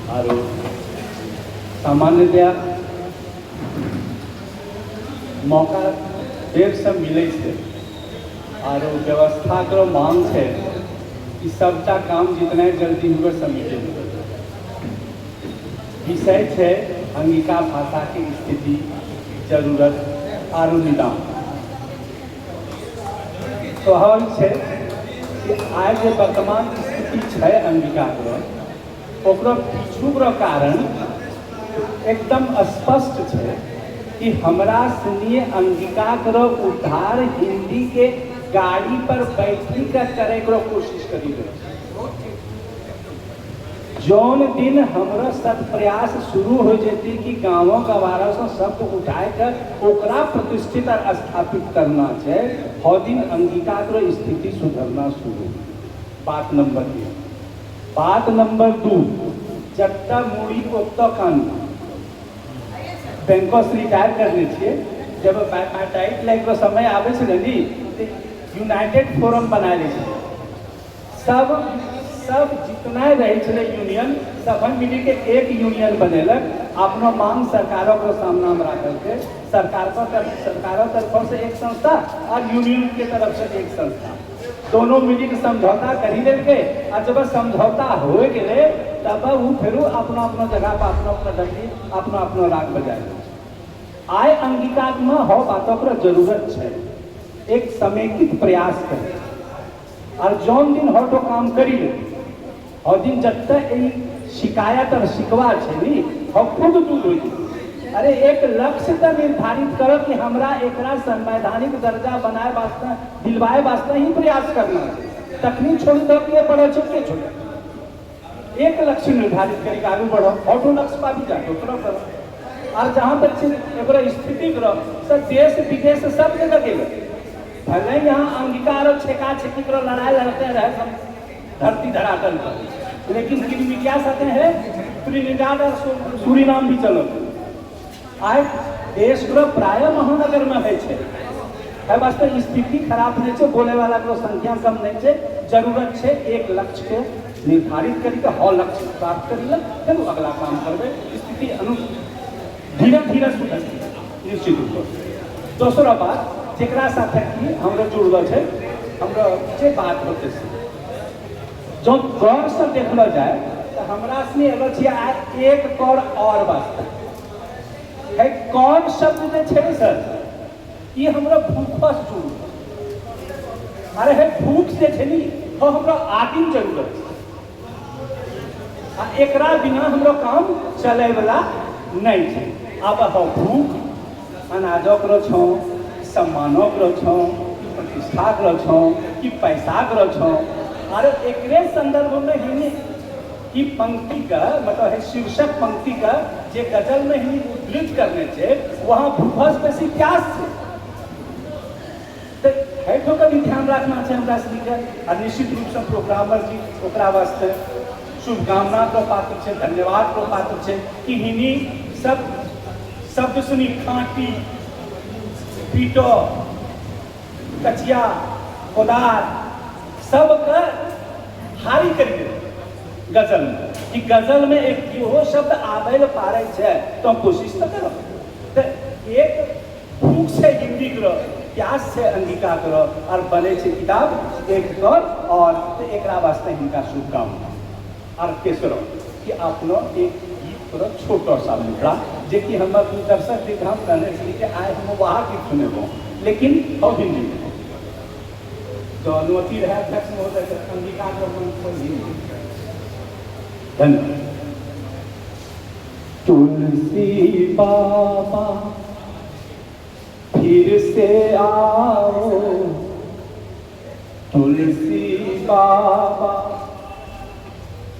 आरो सामान्यतया मौका देरसँ मिलै छै आरो व्यवस्थाके मांग छै कि सबटा काम जितना जल्दी हुए समेटे। विषय छै अंगिका भाषाके स्थिति, जरूरत आरो निदान। स्वाभाविक छै कि आइ जे वर्तमान स्थिति छै अंगिकाके, ओकरो पीछूके कारण एकदम स्पष्ट छै कि हमरा सनी अंगिकाके उद्धार हिंदी के गाड़ी पर बैठी कर करे के कोशिश करी रहल छै। जौन दिन हमरो सत्प्रयास शुरू हो जेती कि गाँवों गवारों से शब्द उठाए कर ओकरा प्रतिष्ठित और स्थापित करना छै, हो दिन अंगिका के स्थिति सुधरना शुरू। बात नंबर 1। बात नंबर 2, जत्ता मूड़ी ओत्ता कान। बैंको से रिटायर करने छियै, जब बायोमेट्रिक लाइक के समय आबै छै ने, यूनाइटेड फोरम बना लै छै। सब सब जितना रहै छलै यूनियन, सब मिली के एक यूनियन बनेलक, अपनो मांग सरकारों के सामना में राखलकै। सरकारों तरफ से एक संस्था और यूनियन के तरफ से एक संस्था, दोनों मिली के समझौता करी लेलकै। आ जब समझौता हो गेलै तब वो फेरो अपना अपना जगह पर अपना अपना डंडी अपना अपना राग बजाय लै छै। आइ अंगिका में हो बातों के जरूरत छै एक समेकित प्रयास करे, और जौन दिन हटो काम करी ले और दिन जत्ता ई शिकायत और शिकवा छै नी हो खुद दूर हो जाए। अरे एक लक्ष्य तो निर्धारित करो कि हमरा एकरा संवैधानिक दर्जा बनाए वास्ते दिलवाए वास्ते ही प्रयास करना है, तखनी छोड़ दो के पड़े छो के छोड़। एक लक्ष्य निर्धारित करके आगू बढ़ो, ऑटो लक्ष्य पाबी जाके ओकरो करो। और जहाँ तक छै एकरा स्थिति करो सर, देश विदेश सब जगह गेलो, भले यहाँ अंगिका और छेका छेकी करो लड़ाई लड़ते रहे सब धरती धरातल पर, लेकिन गिरमिटिया साथे है त्रिनिदाद और सूरीनाम भी चलो। आइ देश के प्राय महानगर में है छै, है वास्ते स्थिति खराब नहीं छै, बोले वाला के संख्या कम नहीं छै। जरूरत छै एक लक्ष्य के निर्धारित करी के हौ लक्ष्य प्राप्त करी ले, फिर अगला काम करबे, स्थिति अनु धीरे धीरे सुधरतै निश्चित रूप से। दोसरा बात जेकरा साथे की हमरो जुड़ल छै, हमरो जे बात होते से जो गौर से देखलो जाए तो हमरा सनी एलो छियै आइ एक कौर और वास्ते है। कौन शब्द जे छै ने सर, ई हमरा भूख से जुड़ल। अरे है भूख से छै नी, हो हमरा आदिम जरूरत छै, आ एकरा बिना हमरो काम चले वाला नहीं छै। अब हो भूख अनाजक रो छौ, सम्मानक रो छौ, प्रतिष्ठाक रो छौ कि पैसाक रो छौ। अरे एकरे संदर्भ में ही ई पंक्ति का मतलब है शीर्षक पंक्ति का जे गजल में ही उद्धृत करने छे, वहाँ भूखस बेसी प्यास छे। तो है तो कभी ध्यान रखना छै हमरा सबके। आ निश्चित रूप से प्रोग्रामर जी ओकरा वास्ते शुभकामना के पात्र छै, धन्यवाद के पात्र छै कि हिनी सब शब्द सुनी खांटी पीटो कचिया कोदार सबके हारी करी दे गजल में, कि गजल में एक इहो शब्द आबै ल पारै छै तो कोशिश तो करो। तो एक भूख छै हिंदी करो, प्यास छै अंगिका करो, और बने छै किताब एक कर और तो एकरा वास्ते हिनका शुभकामना। और तेसरो कि अपनो एक गीत करो छोटो सा मुखड़ा जे कि हम दर्शक दीर्घा हम कहने छली कि आइ हम वहाँ गीत सुनेबो, लेकिन हम हिंदी में जो अनुमति रहे अध्यक्ष महोदय के अंगिका के मन पर हिंदी। धन्यवाद। तुलसी बाबा फिर से आओ, तुलसी बाबा।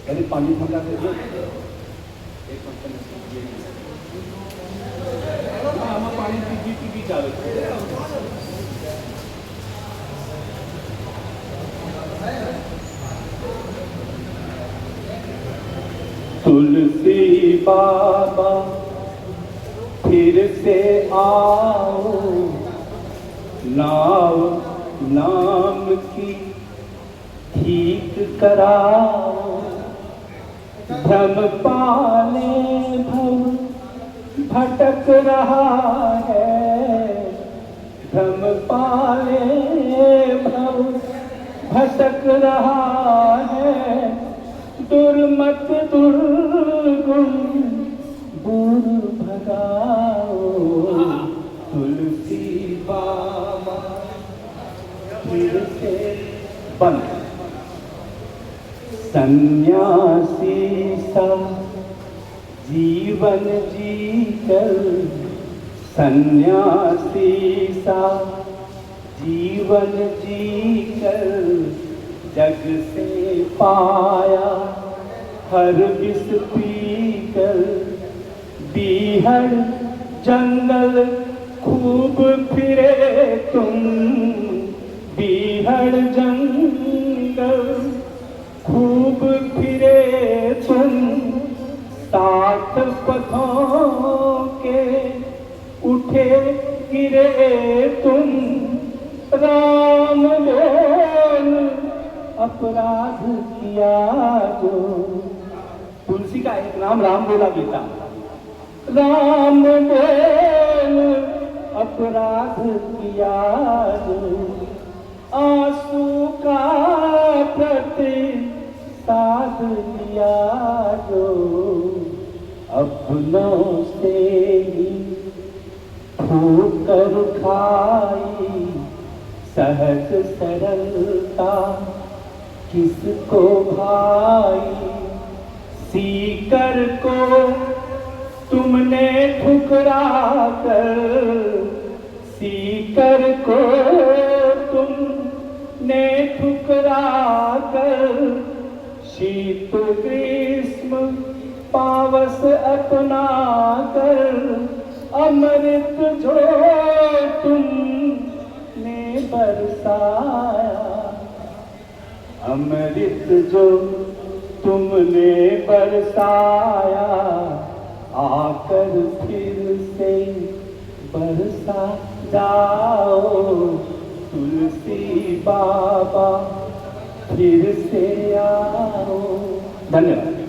अरे पानी ठंडा दे दो। एक मिनट में हाँ, हम पानी पी पी पी चालू। तुलसी बाबा फिर से आओ, नाव नाम की ठीक कराओ। भ्रम पाले भव भटक रहा है, भ्रम पाले भव भटक रहा है, दुर्मत दुर्गुण दूर भगाओ, तुलसी बाबा फिर से बंद। सन्यासी सा जीवन जी कर, सन्यासी सा जीवन जी कर, जग से पाया हर विष पी कर, बीहड़ जंगल खूब फिरे तुम, बीहड़ जंगल खूब फिरे तुम, सात पथों के उठे गिरे तुम, राम बोल अपराध किया जो। तुलसी का एक नाम राम बोला गीता, राम बोल अपराध किया जो, आंसू का प्रतिसाद लिया जो, अपनों से ही ठोकर खाई, सहज सरलता किसको भाई, सीकर को तुमने ठुकरा कर, सीकर को तुमने ठुकरा कर, शीत ग्रीष्म पावस अपना कर, अमृत जो तुमने बरसाया, अमृत जो तुमने बरसाया, आकर फिर से बरसा जाओ, तुलसी बाबा फिर से आओ। धन्यवाद।